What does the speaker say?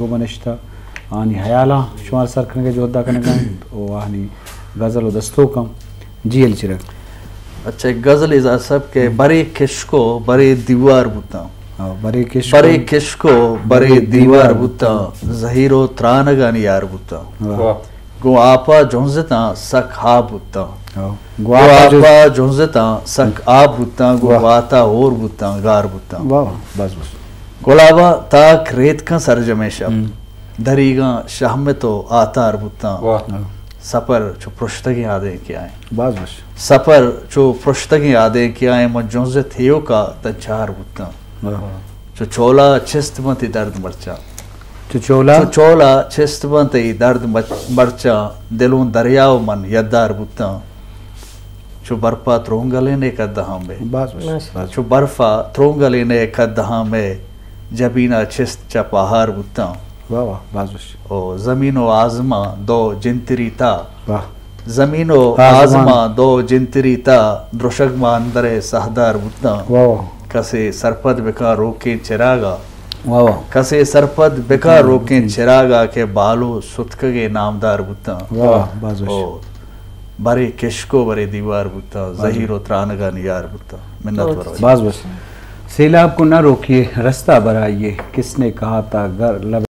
گوں بنشتہ، آہانی ہیالاں شمار سر کنگ ءِ جہد ءَ کنگ ءَ انت و آہانی غزل و دستوکاں۔ جی علی چراغ۔ اچھا، ایک غزل اظہار صاحب کہ برے کشک و برے دیوار بوتاں۔ ہاں، برے کشک برے و کشک و برے برے دیوار دیوار بوتاں۔ بوتاں۔ زہیر و ترانگانی یار بوتاں۔ واہ۔ واہ۔ گوں آپا جنزتاں سک آب بوتاں۔ ہاں۔ گوں گوں آپا جنز- آپا جنزتاں سک آب بوتاں، گوں واہ۔ گواتا ہور بوتاں، گار بوتاں۔ واہ، واہ، بس، بس۔ گلابا تاک ریتکاں سرجمیں شپ، ہم۔ دریگاں شہمت و آتار بوتاں۔ واہ۔ ہاں۔ سپر چو پرشتگیں آدینکے آئیں۔ باز وش۔ سپر چو پرشتگیں آدینکے آئیں، من جنزت ہیوکا تنچار بوتاں۔ واہ۔ چو چولا چست بنت اے درد مرچاں۔ چو چولا؟ چو چولا چست بنت اے درد مچ-، مرچاں، دلوں دریا و من یدار بوتاں۔ چو برپا ترونگلیں اے کدہاں مئے۔ باز وش، ماشاءاللہ۔ باز۔ چو برفا ترونگلیں اے کدہاں مئے، جبینا چست چہ پاہار بوتاں۔ واہ واہ، باز وش۔ او زمین و آزمان دو جنتری تا۔ واہ۔ زمین و آزمان۔ آزمان دو جنتری تا، درشگ ما اندرے سہدار بوتاں۔ واہ واہ۔ کسے سرپد بکاں روکیں چراگا۔ واہ واہ۔ کسے سرپد بکاں روکیں چراگا کہ بالو ستکگے نامدار بوتاں۔ واہ واہ، باز وش۔ او برے کشک و برے دیوار بوتاں، باز زہیر و ترانگانی یار بوتاں۔ منت وار۔ باز وش۔ سیلاب کو نہ روکیے، رستہ برائیے، کس نے کہا تھا گر لب